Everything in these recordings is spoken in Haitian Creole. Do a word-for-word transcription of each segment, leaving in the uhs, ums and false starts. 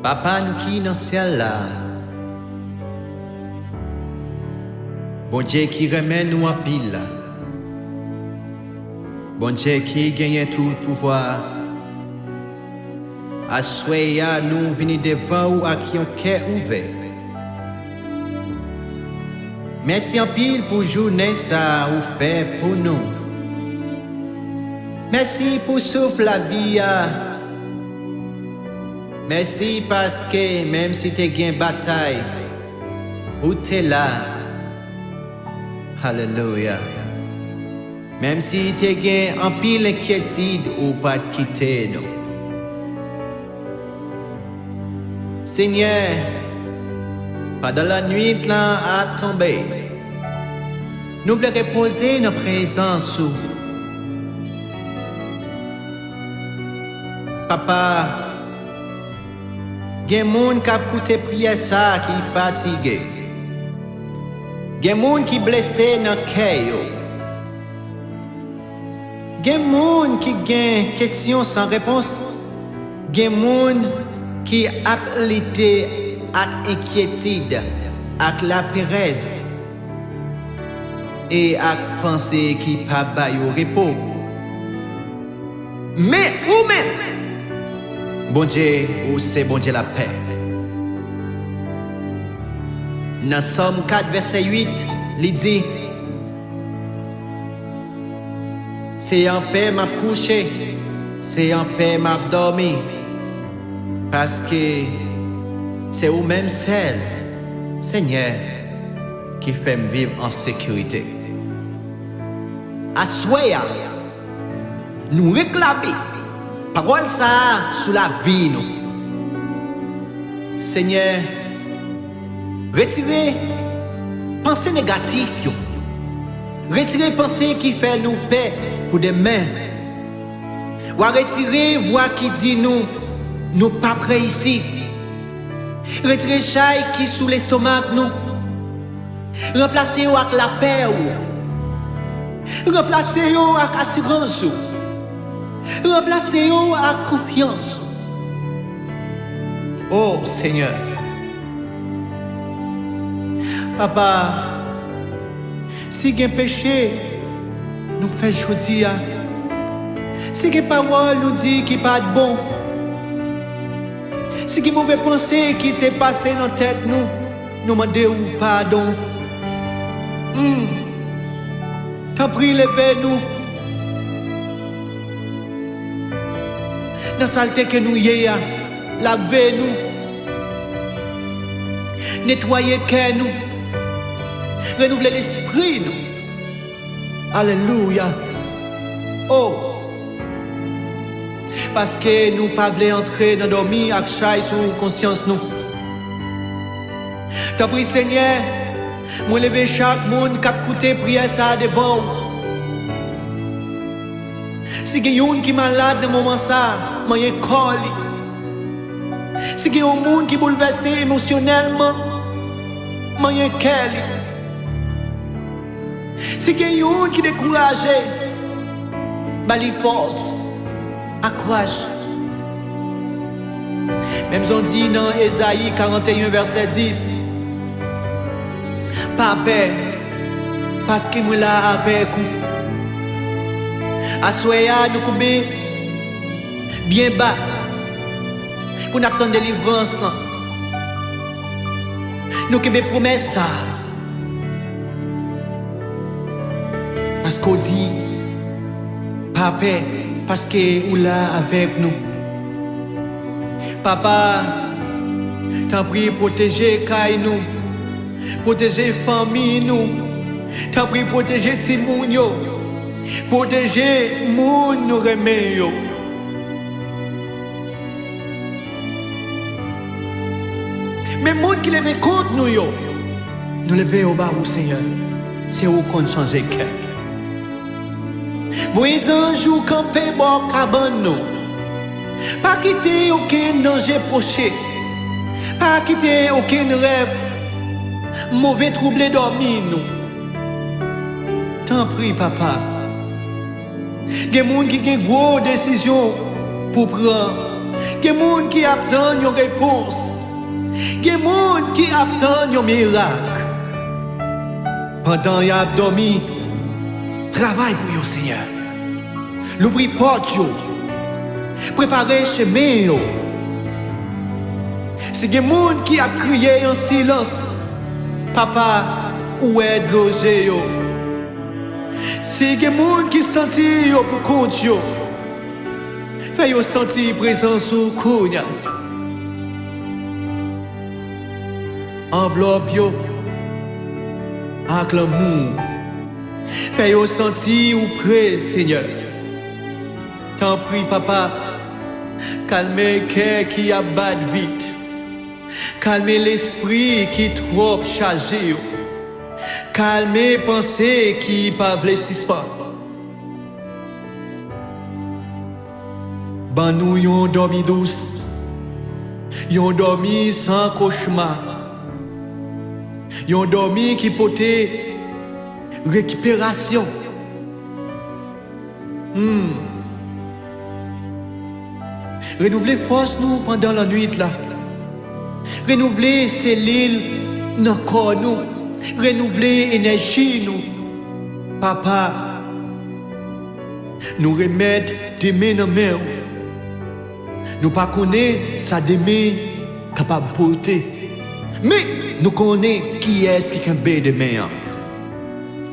Papa nou ki nan syèl la, Bondye ki renmen nou anpil, Bondye ki genyen tout pouvwa, aswè a nou vini devan ou ak yon kè ouvè. Mèsi anpil pou jounen sa a ou fè pou nou. Mèsi pou souf lavi a. Mèsi paske menm si te gen batay, ou te la. Alelouya. Menm si te gen anpil enkyetid, ou pa t kite nou. Senyè, pandan lannwit lan ap tonbe, nou vle repoze nan prezans ou. Papa, gen moun k ap koute priyè sa a ki fatige. Gen moun ki blese nan kè yo. Gen moun ki gen kesyon san repons. Gen moun ki ap lite ak enkyetid, ak laperèz, e ak panse ki pa ba yo repo. Men ou menm, Bondye, ou se Bondye lapè. Nan Sòm kat vèsè uit, li di, Se anpè m ap kouche, se anpè m ap dòmi, paske se ou menm sèl, Senyè, ki fè m viv an sekirite. Aswè a, nou reklame pawòl sa a sou lavi nou. Senyè, retire panse negatif yo. Retire panse ki fè nou pè pou demen. W a retire vwa ki di nou, nou p ap reyisi. Retire chay ki sou lestomak nou. Ranplase yo ak lapè ou. Ranplase yo ak asirans ou. Ranplase yo ak konfyans ou. O Senyè, Papa, si gen peche nou fè jodi a, si gen pawòl nou di ki pa t bon, si gen move panse ki te pase nan tèt nou, nou mande ou padon. Hmm. Tanpri, leve nou nan salte ke nou ye a. Lave nou. Netwaye kè nou. Renouvle lespri nou. Alelouya. O! Paske nou pa vle antre nan dòmi ak chay sou konsyans nou. Tanpri, Senyè, mwen leve chak moun k ap koute priyè sa a devan ou. Si gen youn ki malad nan moman sa a, manyen kò li. Si gen yon moun ki boulvèse emosyonèlman, manyen kè li. Si gen youn ki dekouraje, ba li fòs, ak kouraj. Menm jan w di nan Ezayi karanteyen vèsè dis, pa pè, paske mwen la avèk ou. Aswè a, nou koube byen ba pou n ap tann delivrans lan. Nou kenbe pwomès sa a. Paske w di, pa pè, paske ou la avèk nou. Papa, tanpri pwoteje kay nou, pwoteje fanmi nou, tanpri pwoteje timoun yo, pwoteje moun nou renmen yo. Men moun ki leve kont nou yo, nou leve yo ba ou, Senyè. Se ou konn chanje kè. Voye zanj ou kanpe bò kabann nou. Pa kite okenn danje pwoche. Pa kite okenn rèv move twouble dòmi nou. Tanpri, Papa. Gen moun ki gen gwo desizyon pou pran, Gen moun ki ap tann yon repons. Gen moun ki ap tann yon mirak. Pandan y ap dòmi, travay pou yo, Senyè. Louvri pòt yo. Prepare chemen yo. Si gen moun ki ap kriye an silans, Papa, ou wè dlo je yo. Si gen moun ki santi yo pou kont yo, fè yo santi prezans ou kounye a. Anvlòp yo ak lanmou. Fè yo santi ou pre, Senyè. Tanpri, Papa, kalme kè ki ap bat vit. Kalme lespri ki twòp chaje yo. Kalme panse ki pa vle sispann. Ban nou yon dòmi dous, yon dòmi san kochma, yon dòmi ki pote rekiperasyon. Hmm. Renouvle fòs nou pandan lannwit la. Renouvle selil nan kò nou. Renouvle enèji nou. Papa, nou remèt demen nan men w. Nou pa konnen sa demen kapab pote. Men, nou konnen kiyès ki kenbe demen an.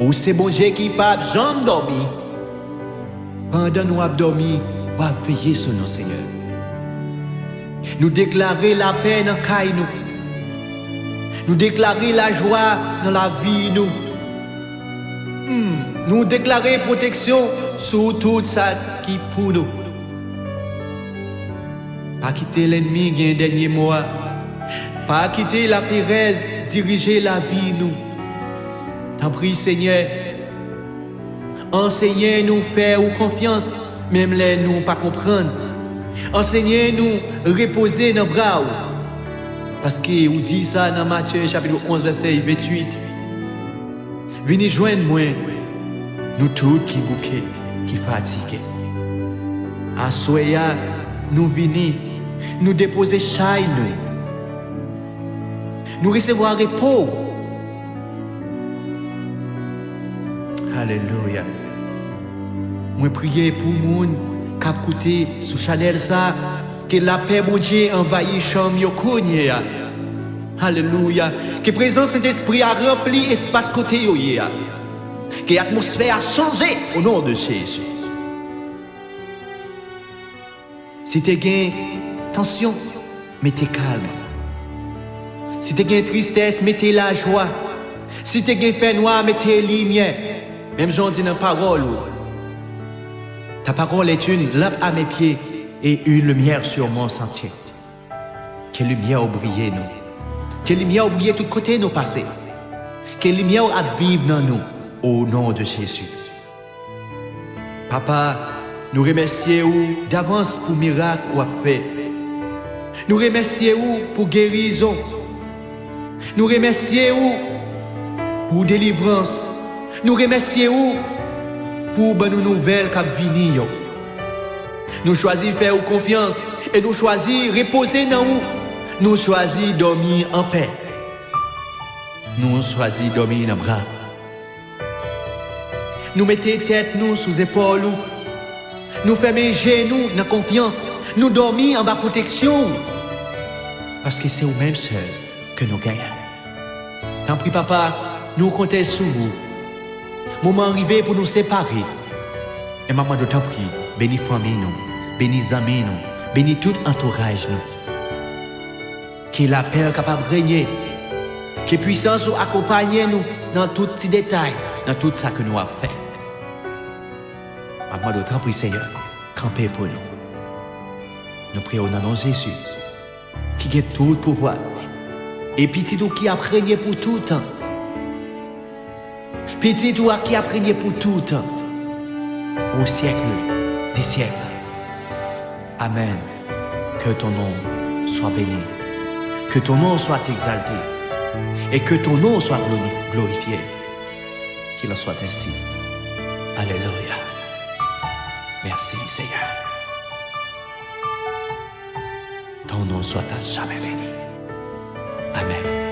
Ou se Bondye ki p ap janm dòmi. Pandan nou ap dòmi, w ap veye sou nou, Senyè. Nou deklare lapè nan kay nou. Nou deklare lajwa nan lavi nou. Hmm, nou deklare pwoteksyon sou tout sa ki pou nou. Pa kite lènmi gen dènye mo a. Pa kite laperèz dirije lavi nou. Tanpri, Senyè, ansenyen nou fè ou konfyans, menm lè nou pa konprann. Ansenyen nou repoze nan bra ou. Paske ou di sa nan Matye chapit onz, vèsè venntuit. Vini jwenn mwen, nou tout ki bouke, ki fatige. Aswè a, nou vini, nou depoze chay nou. Nou resevwa repo. Alelouya. Mwen priye pou moun k ap koute sou chanèl sa, ke lapè Bondye anvayi chanm yo kounye a. Alelouya. Ke prezans Sentespri a ranpli espas kote yo ye a. Ke atmosfè a chanje o non de Jezi. Si te gen tansyon, mete kalm. Si te gen tristès, mete lajwa. Si te gen fènwa, mete limyè. Menm jan w di nan pawòl ou, ta parole est une lampe à mes pieds et une lumière sur mon sentier. Ke limyè w briye nou. Ke limyè w briye tout kote nou pase. Ke limyè w ap viv nan nou, o non de Jezi. Papa, nou remèsye ou davans pou mirak ou ap fè. Nou remèsye ou pou gerizon. Nou remèsye ou pou delivrans. Nou remèsye ou pou ban nou nouvèl k ap vini yo. Nou chwazi fè ou konfyans e nou chwazi repoze nan ou. Nou chwazi dòmi anpè. Nou chwazi dòmi nan bra ou. Nou mete tèt nou sou zepòl ou. Nou fèmen je nou nan konfyans. Nou dòmi anba pwoteksyon ou. Paske se ou menm sèl ke nou genyen. Tanpri, Papa, nou konte sou ou. Moman an rive pou nou separe. E m ap mande w, tanpri, beni fanmi nou, beni zanmi nou, beni tout antouraj nou. Ke lapè kapab renye. Ke pwisans ou akonpaye nou nan tout ti detay, nan tout sa ke nou ap fè. M ap mande w, tanpri, Senyè, kanpe pou nou. Nou priye w nan non Jezi, ki gen tout pouvwa, e Pitit ou ki ap renye pou toutan. Pitit ou a ki ap renye pou toutan, au siècle des siècles. Amen. Que ton nom soit béni. Que ton nom soit exalté. Et que ton nom soit glori- glorifié. Qu'il en soit ainsi. Alléluia. Merci, Seigneur. An w non, swa t a jamè beni. Amèn.